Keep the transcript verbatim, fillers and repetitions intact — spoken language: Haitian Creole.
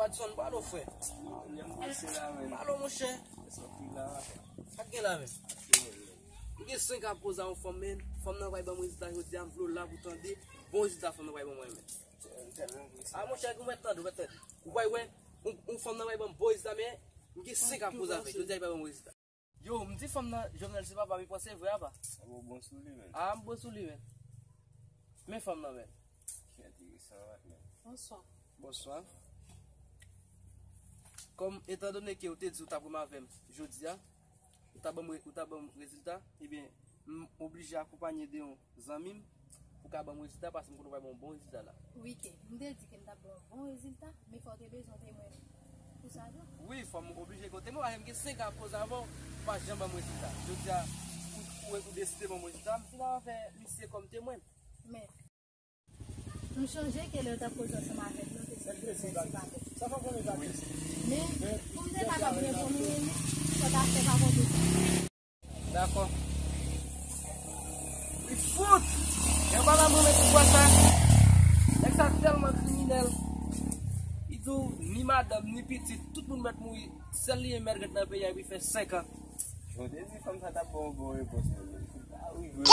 Adson, pale, frè. Pale, monchè. Sa k gen la, men? M gen senk an ap koze a yon fanm, men fanm nan pa ban m rezilta jodi a, m vle w la pou tande bon rezilta fanm nan pa ban mwen, men. A, monchè, ou mèt tande, ou mèt tande. Ou pa wè, yon, yon fanm nan pa ban m bon rezilta, men m gen senk an ap koze avè l. Jodi a, li pa ban m rezilta. Yo, m di fanm nan, Jovenel se papa, m panse vre apa. Ou bon sou li, men. A, m bon sou li, men. Men fanm nan, men. Ki enteresan, men. Bonswa. Bonswa. Kòm, etandone ke ou te di ou t ap renmen avè m jodi a, ou ta ban m re-, ou ta ban m rezilta, ebyen, m oblije akonpanye de yon zanmi m pou ka ban m rezilta, paske m konnen w pral ban m bon rezilta la. Wi, ke m te di ke m t ap ban w bon rezilta, men fò w te bezwen temwen pou sa tou. Wi, fò m oblije gen yon temwen, paske m gen senk an ap koze avè w, ou pa janm ban m rezilta. Jodi a, ou, ou, ou deside ban m rezilta, m finalman fè misye kòm temwen. Men, m chonje ke lè w t ap koze ansanm avèk nou, te di ke se pa bon. Men, pou m te kapab reponn ou, fò w ta fè pa konte sa. Dakò. Li fout! Gen bagay mwen met pou sa. Nèg sa tèlman kriminèl. Li di w ni madanm, ni pitit, tout moun mèt mouri. Sèl li mèt ret nan peyi a epi fè senk an. Yo te di fanm sa t ap ba w bon repons, men li pa rive.